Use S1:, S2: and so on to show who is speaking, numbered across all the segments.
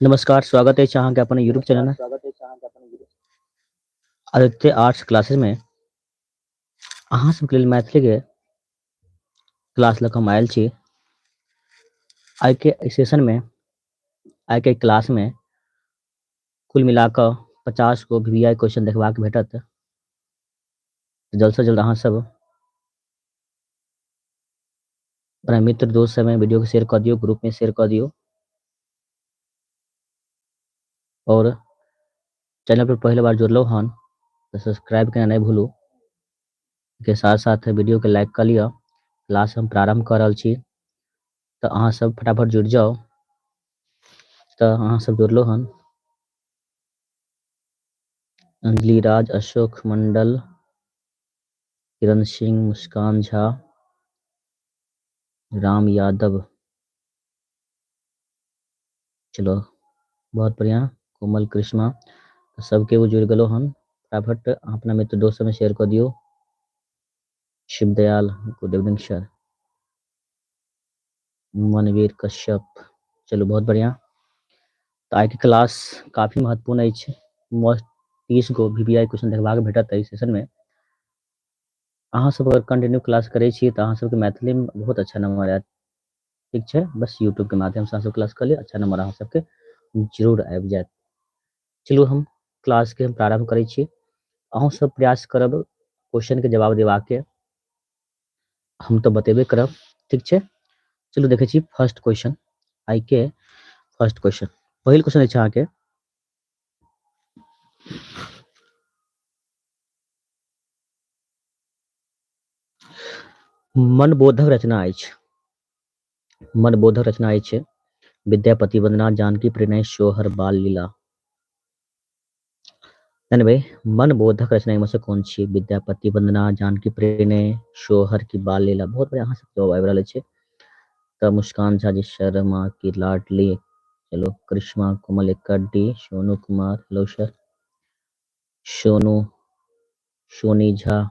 S1: नमस्कार, स्वागत अछि अहाँके अपन YouTube channel Aditya arts classes में। अहाँ सबके लेल मैथिली के क्लास लऽ कऽ हम आयल छी। आइ के सेशन में, आइ के क्लास में कुल मिला कऽ 50 गो वी I question देखबाक भेटत। जल्द से जल्द अहाँ सब अपना मित्र दोस्त सबमे वीडियो के शेयर कऽ दियौ, ग्रुप में शेयर कऽ दियौ। और चैनल पर पहले बार जुड़लहुँ हन तऽ सब्सक्राइब केना नहि भूलू। के साथ साथ वीडियो के लाइक कऽ लिअ। क्लास हम प्रारंभ कऽ रहल छी तऽ अहाँ सब फटाफट जुड़ि जाउ। तऽ अहाँ सब जुड़लहुँ हन। अंजलि राज, अशोक मंडल, किरण सिंह, मुस्कान झा, राम यादव। चलो बहुत बढ़िया, कोमल कृष्णा, सबके वो जुड़ गेलो हन। फटाफट अपना मित्र दोस्त में शेयर कर दियो। Shivdayal, good evening sir. Manveer Kashyap, चलो बहुत बढ़िया। तऽ आइके क्लास काफी महत्वपूर्ण अछि। Most 30 go we I question देखबाक भेटत एहि सेशन में। अहाँ सब अगर कंटिन्यू क्लास करै छी तऽ अहाँ सबके मैथिली में बहुत अच्छा नंबर आयत। ठीक छै, बस यूट्यूब के माध्यम से अहाँ सब क्लास कऽ लिअ, अच्छा नंबर अहाँ सबके जरूर आबि जायत। चलू हम क्लास के हम प्रारंभ करै छी। अहूँ सब प्रयास करब क्वेश्चन के जवाब देबाक के, हम तऽ बतेबे करब। ठीक छै, चलू देखै छी फर्स्ट क्वेश्चन। आइ के फर्स्ट क्वेश्चन, पहिल क्वेश्चन अछि अहाँके, मनबोधक रचना अछि। मनबोधक रचना अछि विद्यापति वंदना, जानकी प्रणय, सोहर बाल लीला। भाई, मनबोधक रचना में से कौन छी? विद्यापति वंदना, जानकी प्रणय, सोहर की बाल लीला। बहुत बढ़िया अहाँ सब जवाब आबि रहल अछि। तऽ मुस्कान झा जी शर्मा की लाडली, चलो Karishma Komal Ekka D, Sonu Kumar, hello sir, Sonu, Soni Jha,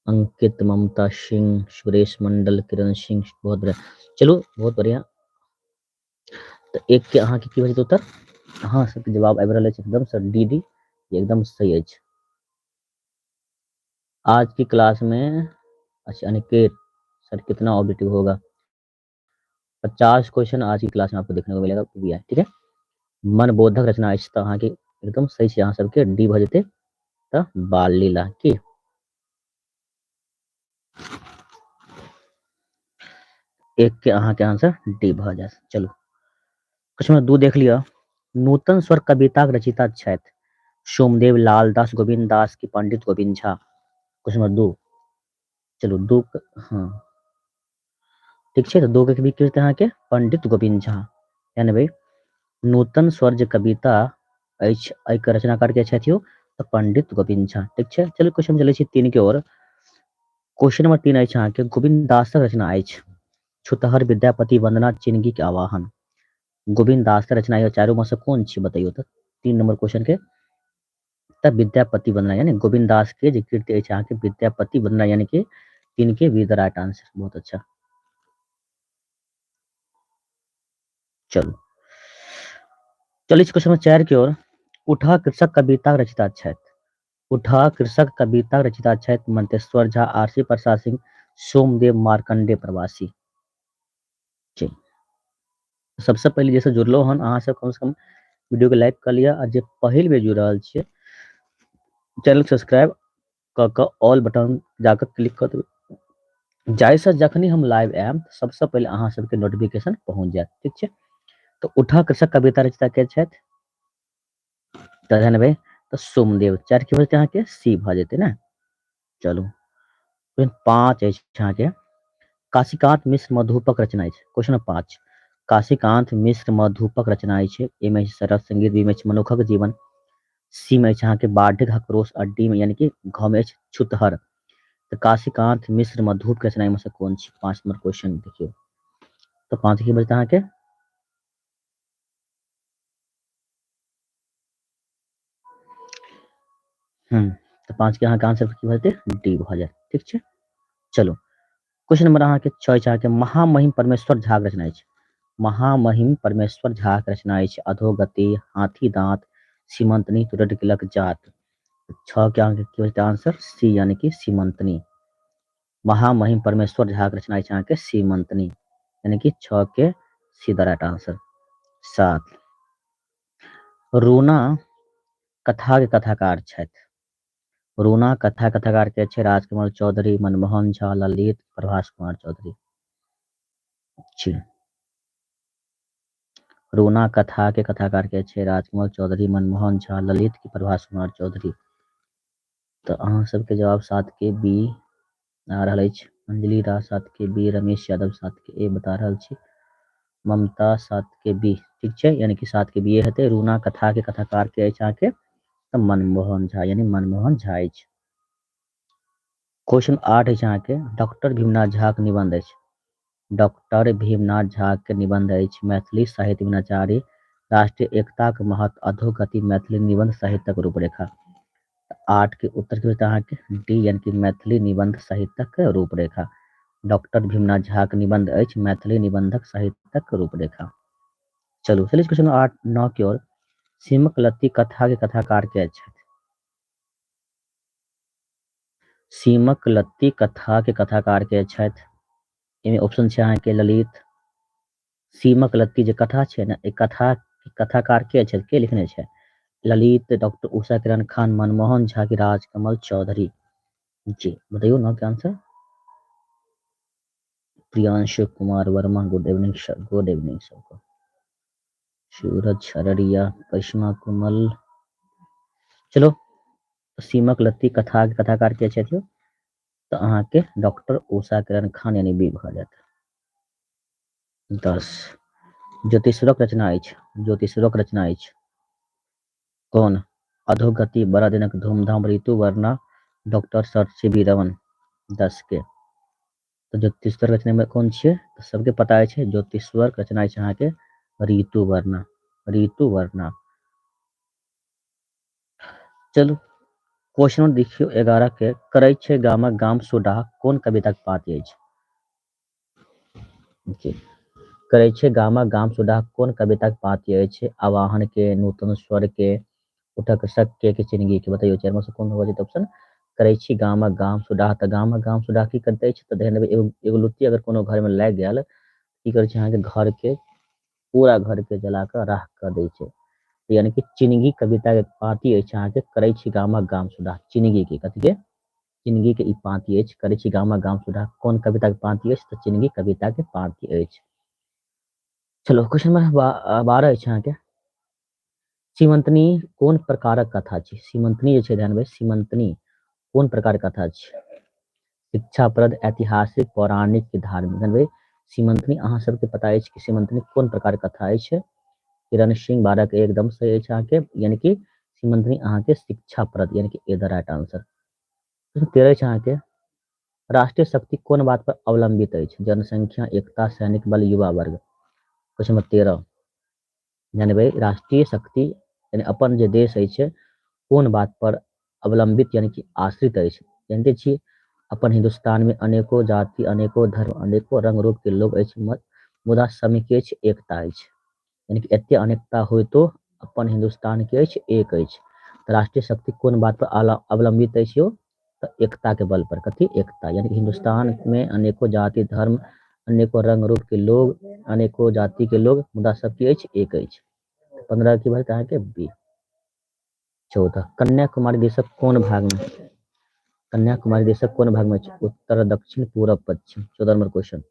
S1: Ankit, Mamta Singh, Suresh Mandal, Kiran Singh, बहुत बढ़िया। चलू बहुत बढ़िया। तऽ एक के अहाँके की भऽ जेतै उत्तर? अहाँ सबके जवाब आबि रहल अछि एकदम सर डी डी, एकदम सही अछि। आज की क्लास में अच्छा अनिकेत सर कितना ऑब्जेक्टिव होगा? 50 क्वेश्चन आज की क्लास में आपको देखने को मिलेगा we आई। ठीक है, मनबोधक रचना अछि तऽ अहाँके एकदम सही छै, अहाँ सबके डी भऽ जेतै तऽ बाल लीला। की एक के अहाँके आंसर डी भऽ जायत। चलू क्वेश्चन नंबर 2 देख लिअ। नूतन स्वर कविताक रचयिता छथि सोमदेव, लाल दास, गोविंद दास की पंडित गोविंद झा। क्वेश्चन नंबर 2, चलू 2, हाँ ठीक छै, तऽ 2 के भी की होतै अहाँके पंडित गोविंद झा। यानी भाई नूतन स्वर जे कविता अछि एहिके रचनाकार के छथि यौ? तऽ पंडित गोविंद झा। ठीक छै, चलू क्वेश्चन चलै छी 3 के ओर। क्वेश्चन नंबर 3 अछि अहाँके गोविंद दासक रचना अछि छुतहर, विद्यापति वंदना, चिनगी के आवाहन। गोविंद दास के रचना चारू में से कोन छी बतैयौ तऽ 3 नंबर क्वेश्चन के। तऽ विद्यापति वंदना यानी गोविंद दास के जे कृत्य अछि अहाँके विद्यापति वंदना, यानी कि 3 के बी the right answer. बहुत अच्छा। चलू चलिए क्वेश्चन नंबर 4 की ओर। उठा कृषक कविता रचयिता छथि। उठा कृषक कविता रचयिता छथि मंतेश्वर झा, आरसी प्रसाद सिंह, सोमदेव मार्कंडे प्रवासी। जी सबसे पहले जैसे जुड़लो हन अहाँ सब कम से कम वीडियो के लाइक कर लिअ, आ जे पहिल बेर जुड़ रहल छियै चैनल सब्सक्राइब कऽ कऽ ऑल बटन जाकऽ क्लिक कऽ देबै, जाहिसँ जखनी हम लाइव आयब सबसे पहिले अहाँ सबके नोटिफिकेशन पहुँच जायत। ठीक छै, तऽ उठा कृषक कविता रचयिता के छथि? तऽ भाई तऽ सोमदेव। 4 के बजते अहाँके सी भऽ जेतै ने। चलू 5 अछि अहाँके काशीकांत मिश्र मधुपक रचना अछि। क्वेश्चन नंबर 5, काशीकांत मिश्र मधुपक रचना अछि। ए में सरस संगीत, बी में मनुखक जीवन, सी में अछि अहाँके बाढ़िक आक्रोश, आ डी में यानी कि घ में अछि छुतहर। तऽ काशीकांत मिश्र मधुप के रचना में से कोन छी? 5 नंबर क्वेश्चन देखियौ। तऽ 5 की बजते अहाँके? तऽ 5 के अहाँके आंसर की भऽ जेतै? डी भऽ जायत। ठीक छै, चलू क्वेश्चन नंबर अहाँके 6 अछि अहाँके महामहिम परमेश्वर झा के रचना अछि। महामहिम परमेश्वर झा के रचना अछि अधोगति, हाथी दांत, सीमंतनी, तुरट जात। 6 के अहाँके की हो जेतै आंसर? सी यानी कि सीमंतनी। महामहिम परमेश्वर झा के रचना अछि अहाँके सीमंतनी, यानी कि 6 के सी the right answer. 7 रोना कथा के कथाकार छथि। रोना कथा कथाकार के छै? राजकमल चौधरी, मनमोहन झा, ललित, प्रभास कुमार चौधरी। जी, रोना कथा के कथाकार के छै? राजकमल चौधरी, मनमोहन झा, ललित की प्रभास कुमार चौधरी। तऽ अहाँ सबके जवाब 7 के बी आ रहल अछि। अंजलि राय 7 के बी, रमेश यादव 7 के ए बता रहल छी, ममता 7 के बी। ठीक छै, यानी कि 7 के बी हेतै। रूना कथा के कथाकार के अछि अहाँके तऽ मनमोहन झा, यानी मनमोहन झा अछि। क्वेश्चन 8 अछि अहाँके डॉक्टर भीमनाथ झा के निबंध अछि। डॉक्टर भीमनाथ झा के निबंध अछि मैथिली साहित्य विनाचार्य, राष्ट्रीय एकताक महत्व, अधोगति, मैथिली निबंध साहित्यक रूपरेखा। 8 के उत्तर की होतै अहाँके डी यानी कि मैथिली निबंध साहित्यक रूपरेखा। डॉक्टर भीमनाथ झा के निबंध अछि मैथिली निबंधक साहित्यक रूपरेखा। चलू चलिए क्वेश्चन 8 9 की ओर। सीमक लत्ती कथा के कथाकार के छथि? सीमक लत्ती कथा के कथाकार के छथि? एहिमे ऑप्शन छै अहाँके ललित। सीमक लत्ती जे कथा छै ने, ई कथा कथाकार के छथि, के लिखने छै? ललित, डॉक्टर उषा किरण खान, मनमोहन झा की राजकमल चौधरी। जी बताइयो 9 के answer. Priyanshu Kumar Verma, good evening sir, good evening सबको। सूरज अररिया, करिश्मा कुमल। चलो सीमक लत्ती कथा के कथाकार के छथि? तऽ अहाँके डॉक्टर उषा किरण खान यानी बी भऽ जायत। 10 ज्योतिश्वरक रचना अछि। ज्योतिश्वरक रचना अछि कोन? अधोगति, बड़ा दिनक धूमधाम, Ritu Varna, doctor sir C V Raman. 10 के तऽ ज्योतिश्वर रचना में कोन छियै? तऽ सबके पता अछि ज्योतिश्वर रचना अछि अहाँके ऋतु वर्णा, ऋतु वर्णा। चलू क्वेश्चन देखियौ 11 के, करै छै गामक गाम सुडाह कोन कविताक पाँति अछि? जी, करै छै गामक गाम सुडाह कोन कविताक पाँति अछि? आवाहन के, नूतन स्वर के, उठक सक के चिन्हगी के? बताइयो चारि में से कोन हो जेतै ऑप्शन? करै छी गामक गाम सुडाह, तऽ गामक गाम सुडाह की करते अछि? तऽ ध्यान देबै, एगो एगो लुत्ती अगर कोनो घर में लागि गेल की करै छै अहाँके घर के पूरा घर के जला कऽ राख कऽ दै छै। यानी कि चिन्हगी कविता के पाँति अछि अहाँके करै छी गामक गाम सुडाह। चिन्हगी के कथी के? चिन्हगी के ई पाँति अछि करै छी गामक गाम सुडाह। कोन कविता के पाँति अछि? तऽ चिन्हगी कविता के पाँति अछि। चलो क्वेश्चन नंबर 12 अछि अहाँके सीमंतनी कोन प्रकारक कथा छी? सीमंतनी जे छै ध्यान देबै, सीमंतनी कोन प्रकार कथा छी? शिक्षाप्रद, ऐतिहासिक, पौराणिक की धार्मिक? ध्यान देबै, सीमंतनी अहाँ सबके पता अछि कि सीमंतनी कोन प्रकार कथा अछि। किरण सिंह 12 के एकदम सही अछि अहाँके, यानी कि सीमंतनी अहाँके शिक्षाप्रद, यानी कि ए the right answer. 13 अछि अहाँके राष्ट्रीय शक्ति कोन बात पर अवलंबित अछि? जनसंख्या, एकता, सैनिक बल, युवा वर्ग। क्वेश्चन नंबर 13 जानबै, राष्ट्रीय शक्ति यानी अपन जे देश अछि कोन बात पर अवलंबित यानी कि आश्रित अछि? जानते छी अपन हिंदुस्तान में अनेको जाति, अनेको धर्म, अनेको रंग रूप के लोग अछि, मुदा सबमे की अछि? एकता अछि। यानी कि एते अनेकता होइतो अपन हिंदुस्तान के अछि एक अछि। तऽ राष्ट्रीय शक्ति कोन बात पर अवलंबित अछि यौ? तऽ एकता के बल पर। कथी? एकता। यानी कि हिंदुस्तान में अनेको जाति, धर्म, अनेको रंग रूप के लोग, अनेको जाति के लोग, मुदा सब की अछि? एक अछि। 15 की भऽ अहाँके बी। 14 कन्याकुमारी देशक कोन भाग में? कन्याकुमारी देशक कोन भाग में अछि? उत्तर, दक्षिण, पूरब, पश्चिम। 14 नंबर क्वेश्चन,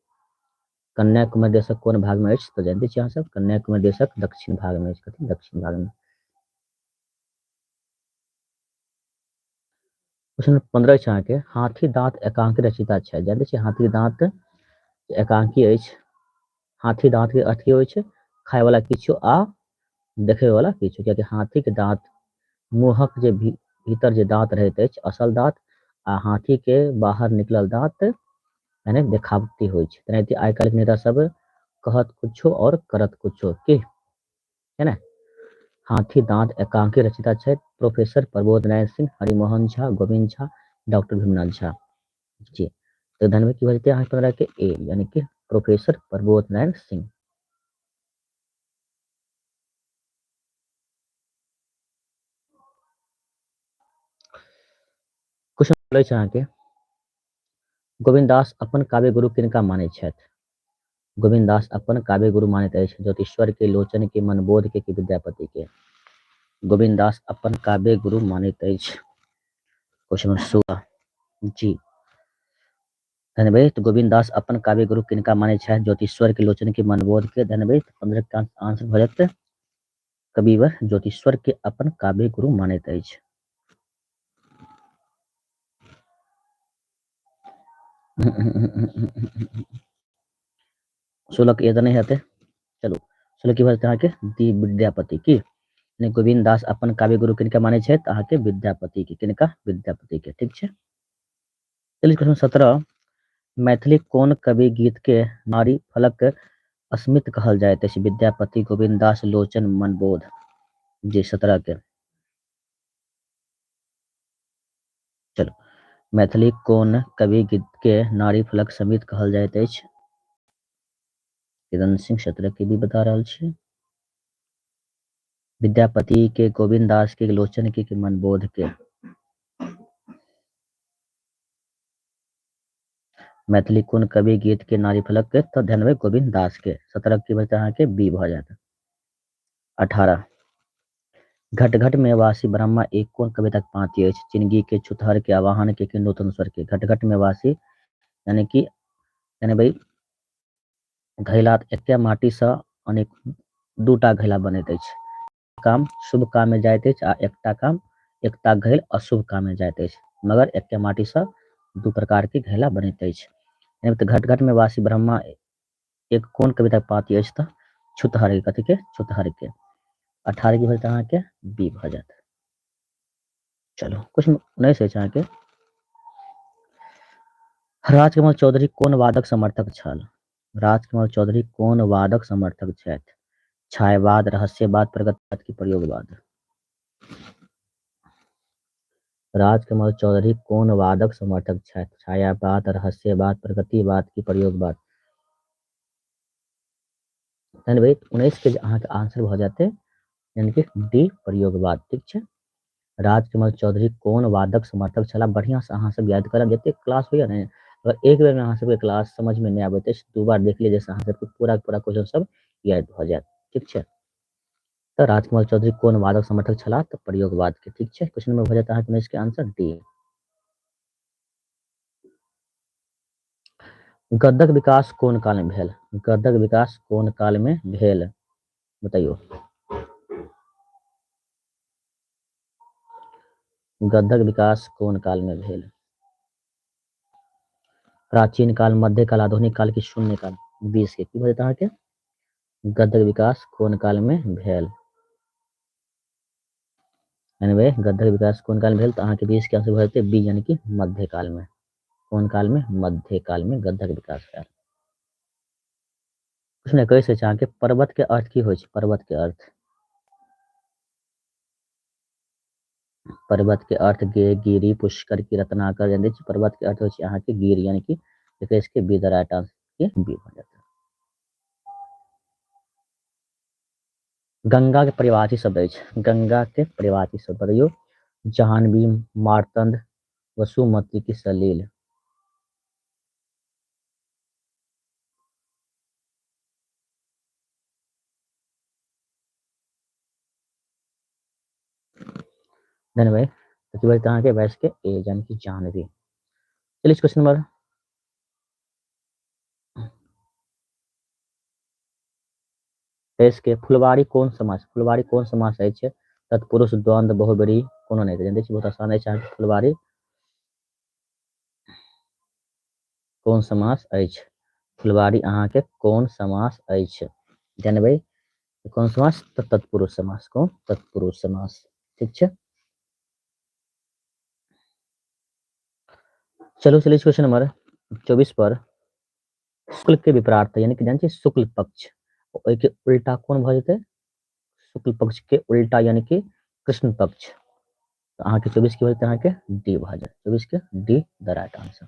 S1: कन्याकुमारी देशक कोन भाग में अछि? तऽ जानते छी अहाँ सब कन्याकुमारी देशक दक्षिण भाग में अछि। कथी? दक्षिण भाग में। क्वेश्चन 15 अछि अहाँके हाथी दांत एकांकी रचयिता छथि। जानते छी हाथी दांत एकांकी अछि। हाथी दांत के अर्थ की होइ छै? खाय वाला किछु आ देखे वाला किछु, कियाकि हाथी के दांत मुंहक जे भीतर जे दांत रहैत अछि असल दांत, आ हाथी के बाहर निकलल दांत यानी देखावटी होइ छै। तेनाहिते आइ काल्हि के नेता सब कहत कुछो और करत कुछो, की है ना? हाथी दाँत एकांकी रचयिता छथि प्रोफेसर प्रबोध नारायण सिंह, हरिमोहन झा, गोविंद झा, डॉक्टर भीमनाथ झा। जी तऽ धनवे की भऽ जेतै अहाँके 15 के ए, यानी कि प्रोफेसर प्रबोध नारायण सिंह। क्वेश्चन अछि अहाँके, गोविन्द दास अपन काव्य गुरु किनका मानै छथि? गोविन्द दास अपन काव्य गुरु मानैत अछि ज्योतिश्वर के, लोचन के, मनबोध के कि विद्यापति के? गोविन्द दास अपन काव्य गुरु मानैत अछि। Question number 16। जी धन्यवाद। तो गोविन्द दास अपन काव्य गुरु किनका मानै छथि? ज्योतिश्वर के, लोचन के, मनबोध के। धन्यवाद। 15 के आंसर भऽ जेतै कविवर ज्योतिश्वर के अपन काव्य गुरु मानैत अछि। 16 के तऽ नहि हेतै। चलू 16 की भऽ जेतै अहाँके दी विद्यापति की। यानी गोविन्द दास अपन काव्य गुरु किनका मानै छथि? अहाँके विद्यापति के। किनका? विद्यापति के। ठीक छै। चलिए क्वेश्चन 17, मैथिली कोन कवि गीत के नारी फलक अस्मित कहल जाइत अछि? विद्यापति, गोविन्द दास, लोचन, मनबोध। जी 17 के। चलो मैथिली कोन कवि गीत के नारी फलक समित कहल जाइत अछि? किरण सिंह 17 के भी बता रहल छी। विद्यापति के, गोविन्द दास के, लोचन के, मनबोध के। मैथिली कोन कवि गीत के नारी फलक के? तऽ ध्यान देबै गोविन्द दास के। 17 की बचत अहाँके बी भऽ जायत। 18, घट घट में वासी ब्रह्मा एक कोन कविता के पाँति अछि? चिन्गी के, छुतहर के, आवाहन के, नूतन स्वर के? घट घट में वासी यानी कि यानी भाई घैला एके माटी सँ अनेक दूटा घैला बनैत अछि। काम शुभ काम में जाइत अछि आ एकटा काम एकटा घैल अशुभ काम में जाइत अछि, मगर एके माटी सँ दू प्रकार के घैला बनैत अछि। तऽ घट घट में वासी ब्रह्मा एक कोन कविता के पाँति अछि? तऽ छुतहर के। कथी के? छुतहर के। 18 की भऽ जेतै अहाँके बी भऽ जायत। चलो क्वेश्चन 19 अछि अहाँके, राजकमल चौधरी कोन वादक समर्थक छल? राजकमल चौधरी कोन वादक समर्थक छथि? छायावाद, रहस्यवाद, प्रगतिवाद की प्रयोगवाद? राजकमल चौधरी कोन वादक समर्थक छथि? छायावाद, रहस्यवाद, प्रगतिवाद की प्रयोगवाद? तहन भाई 19 के अहाँके आंसर भऽ जेतै यानी कि डी प्रयोगवाद। ठीक छै। राजकमल चौधरी कोन वादक समर्थक छलाह? बढ़िया से अहाँ सब याद करब, जते क्लास होइया ने, अगर एक बेर में अहाँ सबके क्लास समझ में नहि आबैत अछि, दू बार देख लिअ, जैसे अहाँ सबके पूरा पूरा क्वेश्चन सब याद भऽ जायत। ठीक छै। तऽ राजकमल चौधरी कोन वादक समर्थक छलाह? तऽ प्रयोगवाद के। ठीक छै। क्वेश्चन नंबर भऽ जायत अहाँके 19 के आंसर डी। गद्यक विकास कोन काल में भेल? गद्यक विकास कोन काल में भेल बताइयो। गद्यक विकास कोन काल में भेल? प्राचीन काल, मध्यकाल, आधुनिक काल की शून्य काल? 20 के की भऽ जेतै अहाँके? गद्यक विकास कोन काल में भेल? एनवे गद्यक विकास कोन काल में भेल? तऽ अहाँके 20 के आंसर भऽ जेतै बी, यानी कि मध्यकाल में। कोन काल में? मध्यकाल में गद्यक विकास भेल। क्वेश्चन 21 अछि अहाँके, पर्वत के अर्थ की होइ छै? पर्वत के अर्थ, पर्वत के अर्थ गे, गिरी, पुष्कर की रत्नाकर। जानै छी पर्वत के अर्थ होइ छै अहाँके गिर, यानी कि 21 के बी the right answer के बी भऽ जायत। गंगा के परिवाची शब्द अछि। गंगा के परिवाची शब्द बतैयौ। जाह्नवी, मार्तंड, वसुमती की सलील? धन्यवाद। तो की बजते अहाँके 22 के ए, यानी कि जाह्नवी। चलिए क्वेश्चन नंबर 23 के, फुलवारी कोन समास? फुलवारी कोन समास अछि? तत्पुरुष, द्वंद्व, बहुब्रीहि, कोनो नहि। जानते छी बहुत आसान अछि अहाँके। फुलवारी कोन समास अछि? फुलवारी अहाँके कोन समास अछि? जानबै कोन समास? तऽ तत्पुरुष समास। कोन? तत्पुरुष समास। ठीक छै। चलू चलिए क्वेश्चन नंबर 24 पर, शुक्ल के विपरार्थ यानी कि जान छी शुक्ल पक्ष, ओहिके उल्टा कोन भऽ जेतै? शुक्ल पक्ष के उल्टा यानी कि कृष्ण पक्ष। तऽ अहाँके 24 के होतै अहाँके डी भऽ जायत, 24 के D the right answer.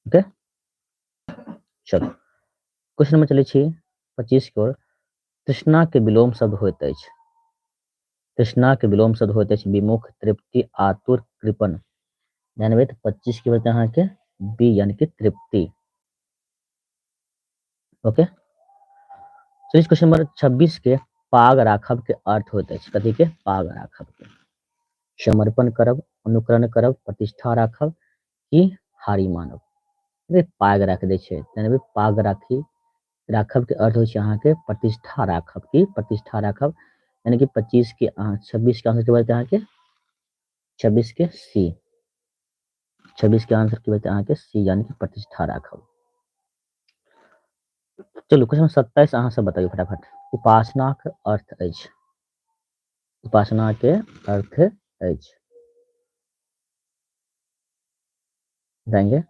S1: Okay, चलू क्वेश्चन नंबर चलै छी 25 के ओर। तृष्णा के विलोम शब्द होइत अछि। तृष्णा के विलोम शब्द होइत अछि विमुख, तृप्ति, आतुर, कृपण। ध्यान देबै तऽ 25 के होतै अहाँके बी यानी कि तृप्ति। ओके, चलिए क्वेश्चन नंबर 26 के पाग राखब के अर्थ होइत अछि। कथी के? पाग राखब के। समर्पण करब, अनुकरण करब, प्रतिष्ठा राखब कि हारी मानब। पाग राख दै छै, ध्यान देबै पाग राखी राखब के अर्थ होइ छै अहाँके प्रतिष्ठा राखब। की प्रतिष्ठा राखब? यानी कि 25 के अहाँ 26 के आंसर की बचतै अहाँके 26 के सी। 26 के आंसर की बचतै अहाँके सी यानी कि प्रतिष्ठा राखब। चलू क्वेश्चन 27 अहाँ सब बताइयो फटाफट। उपासनाक अर्थ अछि। उपासना के अर्थ अछि। बताएंगे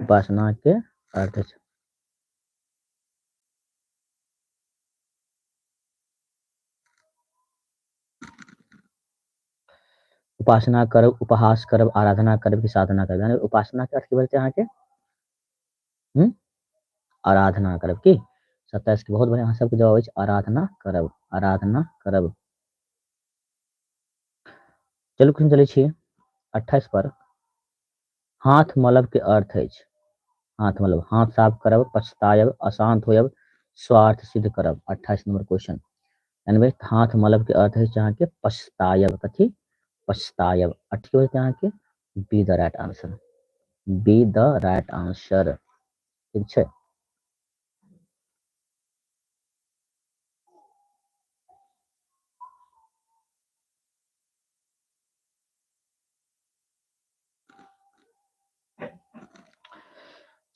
S1: उपासना के अर्थ अछि। उपासना करब, उपहास करब, आराधना करब कि साधना करब। यानी उपासना के अर्थ की बचतै अहाँके आराधना करब। की 27 के बहुत बढ़िया अहाँ सबके जवाब अछि आराधना करब, आराधना करब। चलू क्वेश्चन चलै छी 28 पर। हाथ मलब के अर्थ अछि। हाथ मलब, हाथ साफ करब, पछतायब, अशांत होयब, स्वार्थ सिद्ध करब। 28 नंबर क्वेश्चन। यानी हाथ मलब के अर्थ अछि अहाँके पछतायब। कथी? पछतायब। 28 के अहाँके B the right answer, B the right answer. ठीक छै,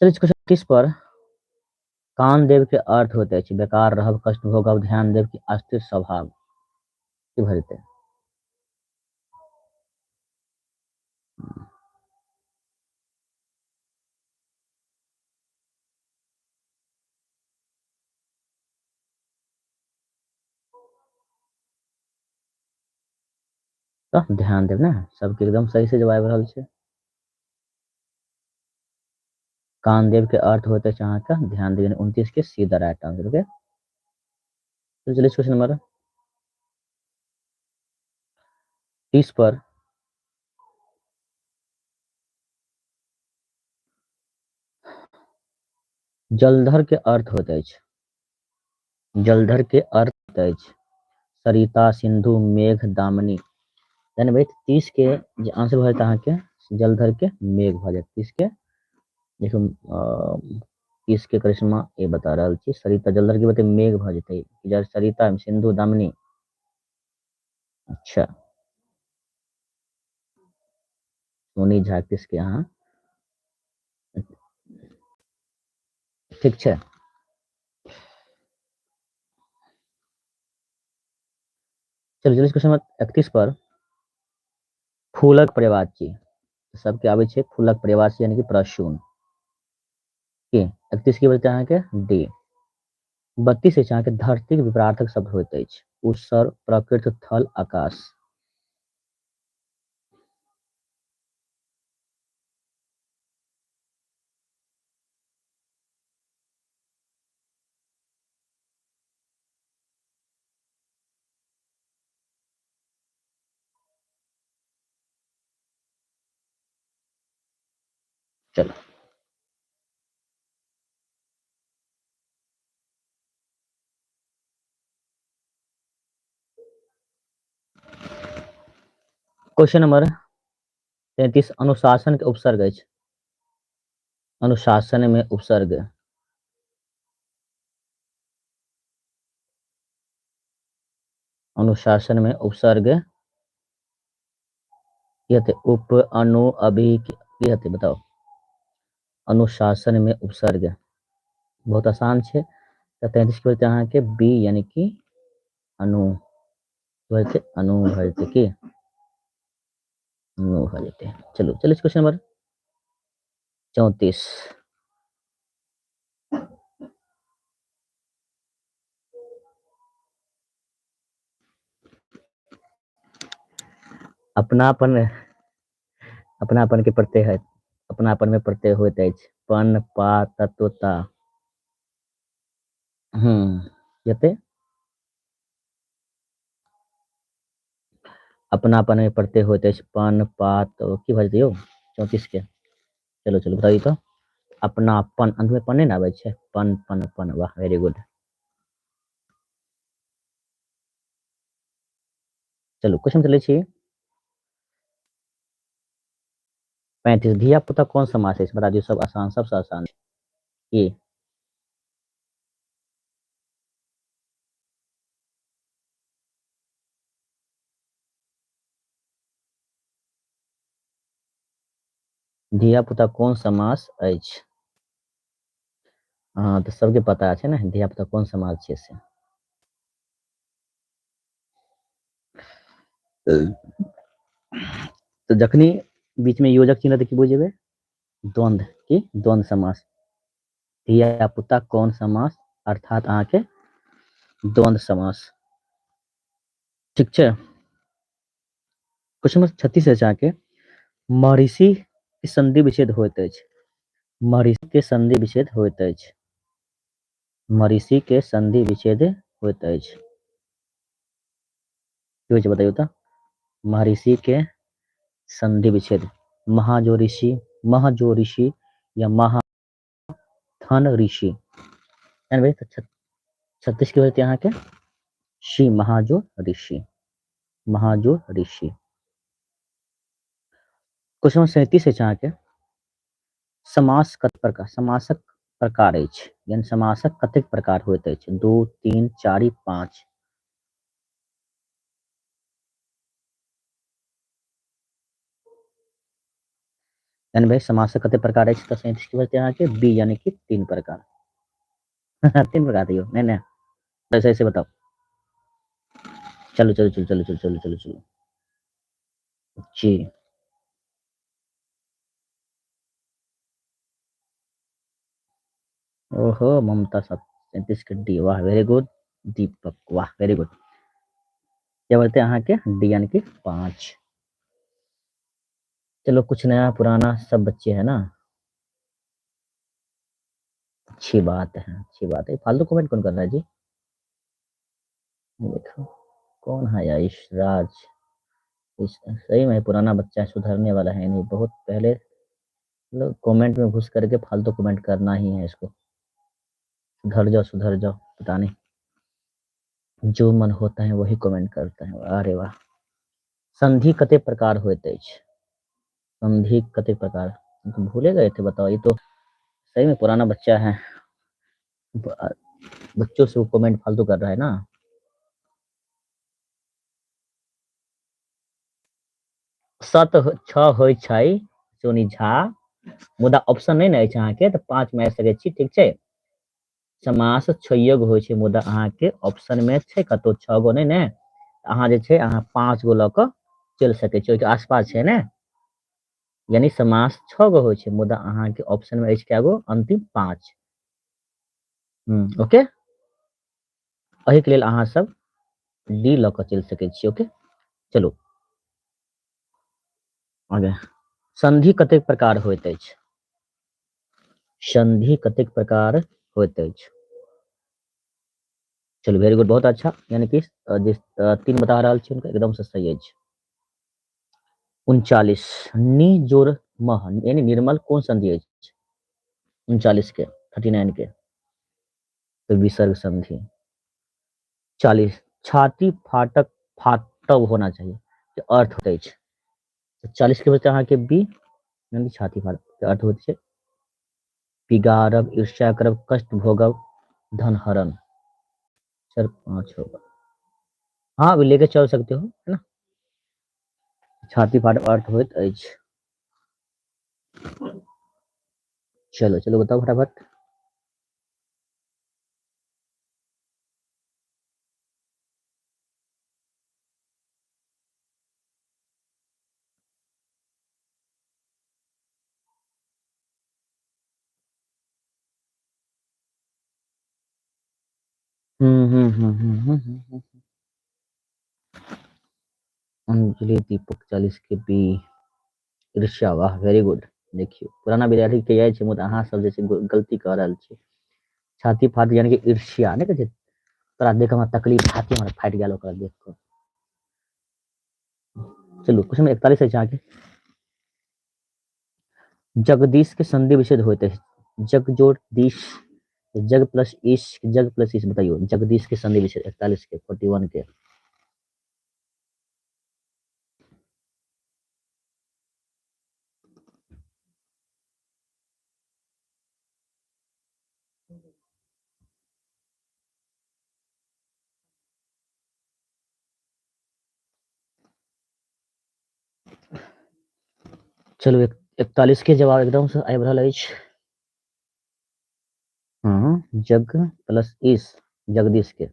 S1: चलिए क्वेश्चन 30 पर। कान देव के अर्थ होइत अछि बेकार रहब, कष्ट भोगब, ध्यान देव की अस्थिर स्वभाव। की भऽ जेतै? तऽ ध्यान देब ने, सबके एकदम सही से जवाब आबि रहल छै। कान देव के अर्थ होइत अछि अहाँके ध्यान देब, 29 के C the right answer. Okay, तो चलिए क्वेश्चन नंबर 30 पर। जलधर के अर्थ होइत अछि। जलधर के अर्थ अछि सरिता, सिंधु, मेघ, दामिनी। यानी भाई 30 के जे आंसर भऽ जायत अहाँके जलधर के मेघ भऽ जायत। 30 के देखियौ, 30 के करिश्मा ए बता रहल छी। सरिता जलधर के बते मेघ भऽ जेतै। सरिता, सिंधु, दामिनी। अच्छा, सोनी झा 30 के अहाँ ठीक छै। चलू चलू क्वेश्चन नंबर 31 पर। फूलक पर्यायवाची सबके आबै छै। फूलक पर्यायवाची यानी कि प्रसून। की 31 की बचतै अहाँके डी। 32 अछि अहाँके धरतीक विपरार्थक शब्द होइत अछि। उसर, प्रकृत, थल, आकाश। चलो क्वेश्चन नंबर 33। अनुशासन के उपसर्ग अछि। अनुशासन में उपसर्ग। अनुशासन में उपसर्ग की हेतै? उप, अनु, अभि की हेतै बताउ? अनुशासन में उपसर्ग बहुत आसान छै। तऽ 33 के बचतै अहाँके बी यानी कि अनु भऽ जेतै, अनु भऽ जेतै। की अनु भऽ जेतै। चलू चलू क्वेश्चन नंबर 34। अपनापन, अपनापन के प्रत्यय है, अपनापन में प्रत्यय होइत अछि। पन, पा, तत्व, ता। जते अपनापन में प्रत्यय होइत अछि, पन, पा, तो की भऽ जेतै यौ 34 के? चलो चलो बताइए तो। अपनापन, अंत में पन नहि आबै छै, पन पन पन, वाह वेरी गुड। चलू क्वेश्चन चलै छी 35। धिया पुता कोन समास अछि? बता दियौ, सब आसान, सबसँ आसान की? धिया पुता कोन समास अछि? हँ तऽ सबके पता छै ने धिया पुता कोन समास छै से। तऽ जखनी बीच में योजक चिन्ह तऽ की बुझेबै? द्वंद्व। की? द्वंद्व समास। धिया पुता कोन समास, अर्थात अहाँके द्वंद्व समास। ठीक छै। क्वेश्चन नंबर 36 अछि अहाँके, महर्षि के संधि विच्छेद होइत अछि। महर्षि के संधि विच्छेद होइत अछि। महर्षि के संधि विच्छेद होइत अछि। की होइ छै बताइयो तऽ? महर्षि के संधि विच्छेद, महाजो ऋषि, महाजो ऋषि या महाथन ऋषि। 36 के होते अहाँके सी, महाजो ऋषि, महाजो ऋषि। क्वेश्चन नंबर 37 अछि अहाँके, समास कत प्रकार, समासक प्रकार अछि, यानी समासक कतेक प्रकार होइत अछि? 2, 3, 4, 5। यानी भाई समासक कतेक प्रकार अछि? तऽ 37 के होते अहाँके बी, यानी कि 3 प्रकार। 3 प्रकार दियौ, नहीं नहीं ऐसे ऐसे बताओ। चलो चलो चलो चलो चलो चलो चलो चलो जी। ओहो ममता सब 37 के डी, वाह वेरी गुड। दीपक वाह वेरी गुड। क्या बोलते हैं अहाँ के डी, यानी कि 5। चलो कुछ नया पुराना सब बच्चे हैं ना, अच्छी बात है, अच्छी बात है। फालतू कमेंट कौन कर रहा है जी? देखो कौन है यार, राज। इस सही में पुराना बच्चा है, सुधरने वाला है नहीं। बहुत पहले लोग कमेंट में घुस करके फालतू कमेंट करना ही है इसको। सुधर जाओ, सुधर जाओ, पता नहीं जो मन होता है वही कमेंट करता है। अरे वाह। संधि कते प्रकार होइत अछि? संधि कते प्रकार, तो भूले गए थे, बताओ। ये तो सही में पुराना बच्चा है, बच्चों से वो कमेंट फालतू कर रहा है ना। 7 6 होइ छै सोनी झा, मुदा ऑप्शन नहीं ने अछि अहाँके, तऽ 5 में आबि सकै छी। ठीक छै, समास 6 गो होइ छै, मुदा अहाँके ऑप्शन में छै कतौ 6 गो नहीं ने, अहाँ जे छै अहाँ 5 गो लऽ कऽ चलि सकै छी, ओहिके आसपास छै ने। यानी समास 6 गो होइ छै, मुदा अहाँके ऑप्शन में अछि कए गो? अंतिम 5। ओके, एहिके लेल अहाँ सब डी लऽ कऽ चलि सकै छी। ओके चलू आगे। संधि कतेक प्रकार होइत अछि? संधि कतेक प्रकार होइत अछि? चलू वेरी गुड, बहुत अच्छा। यानी कि जे 3 बता रहल छी हुनका एकदम से सही अछि। 39 नि जोर मह यानी निर्मल कोन संधि अछि? 39 के, 39 के, तो विसर्ग संधि। 40 छाती फाटक फाटब होना चाहिए, के अर्थ होइत अछि। तो 40 के होते अहाँके बी, यानी छाती फाटक के अर्थ होइत छै बिगाड़ब, ईर्ष्या करब, कष्ट भोगब, धन हरण। 4 5 होगा, हाँ अभी लेके चल सकते हो, है ना। छाती फाटक अर्थ होइत अछि। चलो चलो बताओ फटाफट। अंजलि दीपक 40 के बी। ईर्ष्या, वाह वेरी गुड। देखियौ पुराना विद्यार्थी के जाइ छै, मुदा अहाँ सब जे छै गलती कऽ रहल छी। छाती फाट यानी कि ईर्ष्या नहि कहै छै, तोरा देख हमरा तकलीफ, छाती हमर फाटि गेल ओकरा देख कऽ। चलू क्वेश्चन 41 अछि अहाँके। जगदीश के संधि विच्छेद होइत अछि। जग जोड़ दिश, जग प्लस ईश, जग प्लस ईश, बताइयो जगदीश के संधि विच्छेद 41 के, 41 के। चलू 41 के जवाब एकदम से आबि रहल अछि। हाँ, जग प्लस ईश, जगदीश के।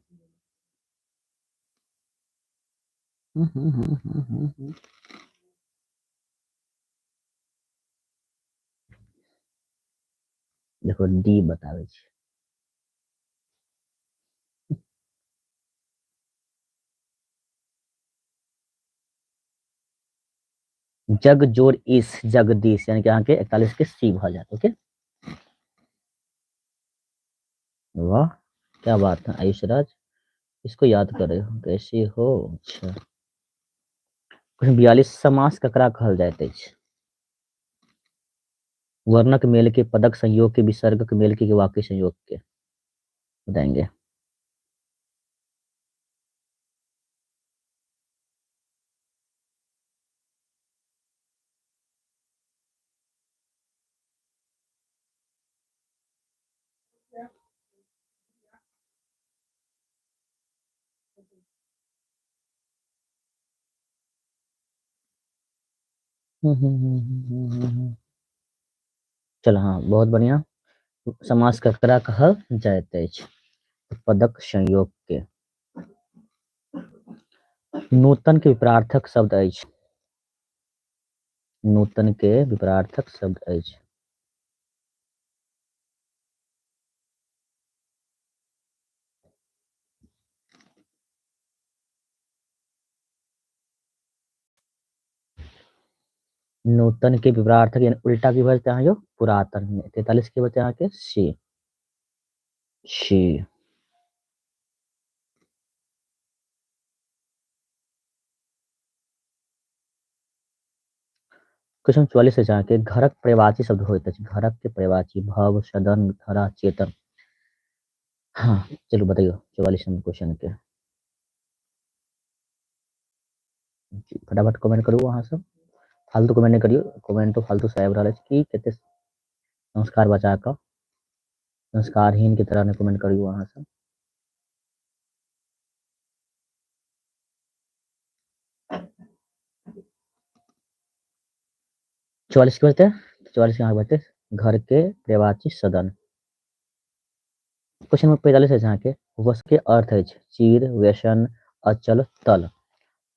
S1: देखो डी बताबै छी। जग जोड़ ईश, जगदीश, यानी कि अहाँके 41 के सी भऽ जायत। ओके, वाह क्या बात है आयुष राज, इसको याद करे हो कैसे हो। अच्छा, 42 समास ककरा कहल जाइत अछि? वर्णक मेल के, पदक संयोग के, विसर्गक मेल के, वाक्य संयोग के, बताएंगे। चलो हाँ बहुत बढ़िया। समास ककरा कहल जाइत अछि? पदक संयोग के। नूतन के विपरार्थक शब्द अछि। नूतन के विपरार्थक शब्द अछि। नूतन के विपरार्थक यानी उल्टा की भऽ अहाँ यौ पुरातन। 43 के बचते अहाँके सी। सी। क्वेश्चन 44 अछि अहाँके। घरक पर्यायवाची शब्द होइत अछि। घरक के पर्यायवाची भव, सदन, धरा, चेतन। हाँ चलू बताइयो 44 नंबर क्वेश्चन के। फटाफट कमेंट करू अहाँ सब, फालतू कमेंट नहीं करियो, कमेंट तो फालतू से आबि रहल अछि कि कते संस्कार बचा कऽ संस्कारहीन के तरह नहीं कमेंट करियो अहाँ सब। 44 के बचते, 44 के यहाँ बचते घर के पर्यायवाची सदन। क्वेश्चन नंबर 45 अछि अहाँके। वस के अर्थ अछि चीर, व्यसन, अचल, तल।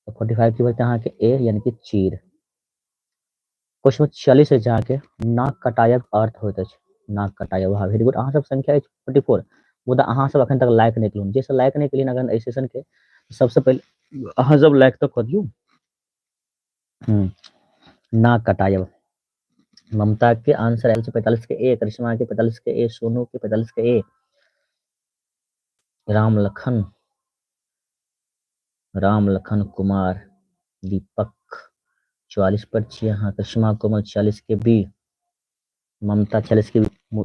S1: तो 45 के बचते अहाँके ए यानी कि चीर। क्वेश्चन नंबर 46 अछि अहाँके। नाक कटायक अर्थ होइत अछि। नाक कटायब, वाह वेरी गुड। अहाँ सब संख्या अछि 44, मुदा अहाँ सब अखन तक लाइक नहि केलहुँ। जे सब लाइक नहि केलियै अखन एहि सेशन के, सबसे पहिले अहाँ सब लाइक तऽ कऽ दियौ। नाक कटायब। ममता के आंसर आयल छै 45 के ए, करिश्मा के 45 के ए, सोनू के 45 के ए, राम लखन, राम लखन कुमार, दीपक 44 पर छी अहाँ, करिश्मा कोमल 46 के बी, ममता 46 के बी।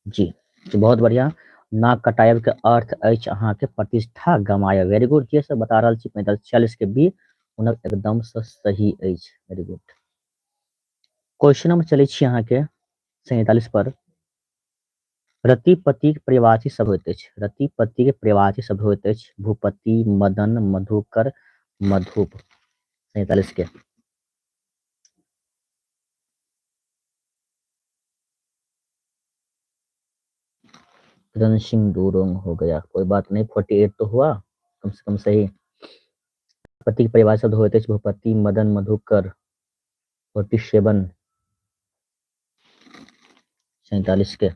S1: जी तो बहुत बढ़िया। नाक कटायब के अर्थ अछि अहाँके प्रतिष्ठा गमायब। वेरी गुड, जे सब बता रहल छी 45 46 के बी हुनक एकदम से सही अछि। वेरी गुड। क्वेश्चन नंबर चलै छी अहाँके 47 पर। रतिपतिक पर्यायवाची शब्द होइत अछि। रतिपतिक पर्यायवाची शब्द होइत अछि भूपति, मदन, मधुकर, मधुप। 47 के। रन सिंह डूरोंग हो गया, कोई बात नहीं, 48 तो हुआ कम से कम सही। पति के परिवार शब्द होते हैं भूपति, मदन, मधुकर। 47 47 के।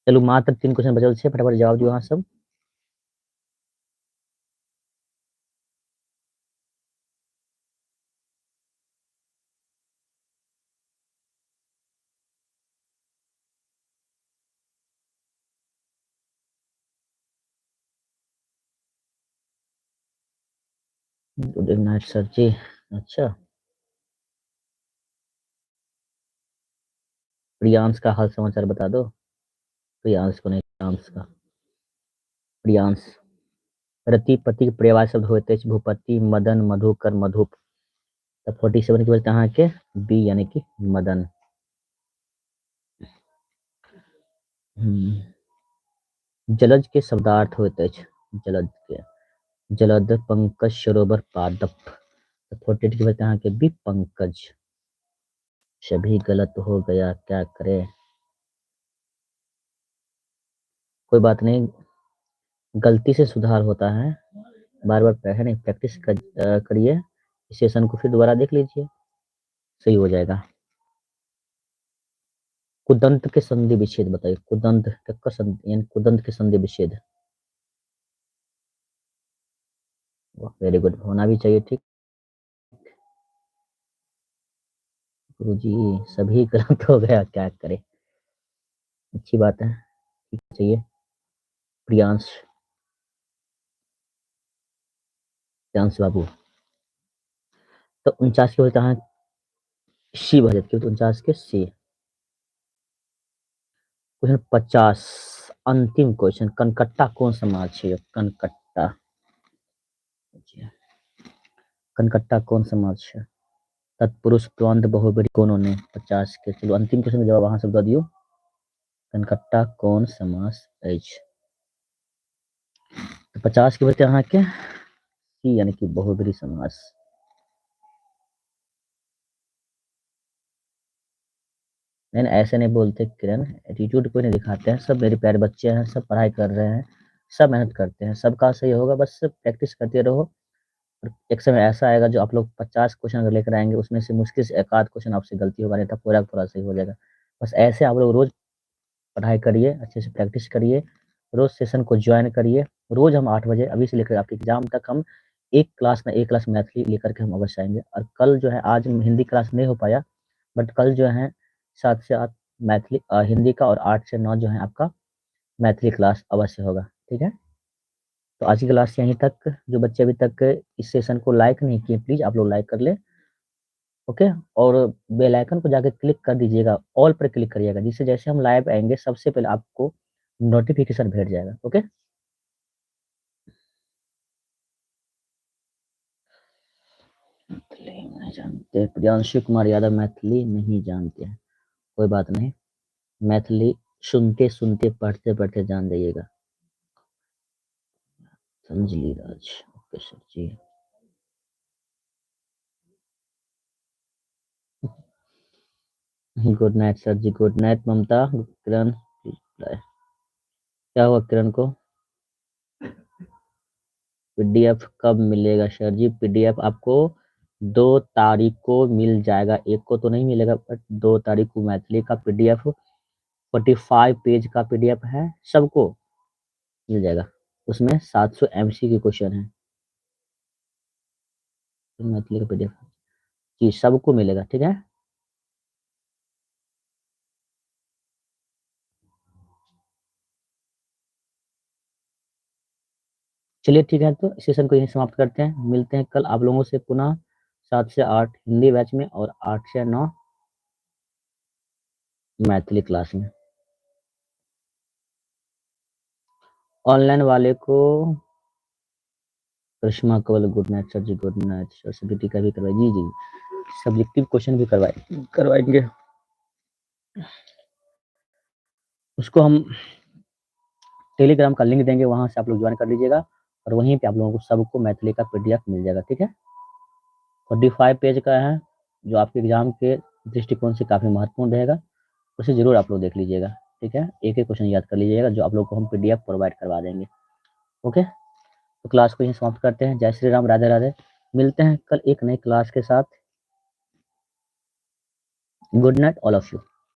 S1: चलू मात्र 3 क्वेश्चन बचल छै, फटाफट जवाब दियौ अहाँ सब। गुड नाइट सर जी। अच्छा, प्रियांश का हाल समाचार बता दो। प्रियांश को नहीं, प्रियांश का, प्रियांश। रतिपति के पर्यायवाची शब्द होइत अछि भूपति, मदन, मधुकर, मधुप। तऽ 47 के बचत अहाँके बी यानी कि मदन। जलज के शब्दार्थ होइत अछि जलद के, जलद, पंकज, सरोवर, पादप। तऽ 48 के बचत अहाँके बी पंकज। सभी गलत हो गया, क्या करें, कोई बात नहीं, गलती से सुधार होता है। बार बार है नहीं, प्रैक्टिस करिए, सेशन को फिर दोबारा देख लीजिए, सही हो जाएगा। कुदंत के संधि विच्छेद बताइए। कुदंत ककर संधि, यानी कुदंत के संधि विच्छेद। वेरी गुड, होना भी चाहिए, ठीक गुरुजी। सभी गलत हो गया, क्या करें, अच्छी बात है, ठीक चाहिए। प्रियांश, प्रियांश बाबू। तो 49 के बोलते हैं सी भर जाती है, 49 के सी। क्वेश्चन 50, अंतिम क्वेश्चन, कनकट्टा कौन सा माछ है? कनकट्टा, कनकट्टा कौन सा माछ है? तत्पुरुष, द्वंद्व, बहुब्रीहि, कोनो नहीं। 50 के। चलो अंतिम क्वेश्चन के जवाब अहाँ सब दऽ दियौ। कनकट्टा कौन समास अछि? तो 50 के बचते अहाँके सी यानी कि बहुब्रीहि समास। नहीं नहीं, ऐसे नहीं बोलते किरण, एटीट्यूड कोई नहीं दिखाते हैं, सब मेरे प्यारे बच्चे हैं, सब पढ़ाई कर रहे हैं, सब मेहनत करते हैं, सबका सही होगा, बस प्रैक्टिस करते रहो। और एक समय ऐसा आएगा जो आप लोग 50 क्वेश्चन अगर लेकर आएंगे उसमें से मुश्किल से एक आध क्वेश्चन आपसे गलती होगा, नहीं तो पूरा पूरा सही हो जाएगा। बस ऐसे आप लोग रोज पढ़ाई करिए, अच्छे से प्रैक्टिस करिए, रोज सेशन को ज्वाइन करिए। रोज हम 8 बजे अभी से लेकर आपके एग्जाम तक हम एक क्लास में एक क्लास मैथिली लेकर के हम अवश्य आएंगे। और कल जो है, आज हिंदी क्लास नहीं हो पाया, बट कल जो है 7 से 8 मैथिली हिंदी का और 8 से 9 जो है आपका मैथिली क्लास अवश्य होगा, ठीक है। तो आज की क्लास यहीं तक। जो बच्चे अभी तक इस सेशन को लाइक नहीं किए, प्लीज आप लोग लाइक कर ले, ओके। और बेल आइकन को जाकर क्लिक कर दीजिएगा, ऑल पर क्लिक करिएगा, जिससे जैसे हम लाइव आएंगे सबसे पहले आपको नोटिफिकेशन भेज जाएगा, ओके। नहीं जानते प्रियांशु कुमार यादव मैथिली नहीं जानते हैं, कोई बात नहीं, मैथिली सुनते सुनते पढ़ते पढ़ते जान जाइएगा। Anjali Raj, okay sir ji. Good night sir ji, good night Mamta. Kiran, क्या हुआ किरण को? पीडीएफ कब मिलेगा सर जी? पीडीएफ आपको 2 तारीख को मिल जाएगा, 1 को तो नहीं मिलेगा, बट 2 तारीख को मैथिली का पीडीएफ 45 पेज का पीडीएफ है, सबको मिल जाएगा। उसमें 700 एमसी के क्वेश्चन है, मैथिली का पीडीएफ जी सबको मिलेगा, ठीक है। चलिए ठीक है, तो सेशन को यहीं समाप्त करते हैं। मिलते हैं कल आप लोगों से पुनः 7 से 8 हिंदी बैच में और 8 से 9 मैथिली क्लास में। ऑनलाइन वाले को Karishma Kanwal good night sir ji, good night sir. Subjective का भी करवाए, जी जी सब्जेक्टिव क्वेश्चन भी करवाएंगे उसको। हम टेलीग्राम का लिंक देंगे, वहां से आप लोग ज्वाइन कर लीजिएगा और वहीं पे आप लोगों को सबको मैथिली का पीडीएफ मिल जाएगा, ठीक है। 45 पेज का है, जो आपके एग्जाम के दृष्टिकोण से काफ़ी महत्वपूर्ण रहेगा, उसे जरूर आप लोग देख लीजिएगा, ठीक है। एक एक क्वेश्चन याद कर लीजिएगा जो आप लोग को हम पीडीएफ प्रोवाइड करवा देंगे, ओके। तो क्लास को यहीं समाप्त करते हैं। जय श्री राम, राधे राधे। मिलते हैं कल एक नई क्लास के साथ। Good night all of you.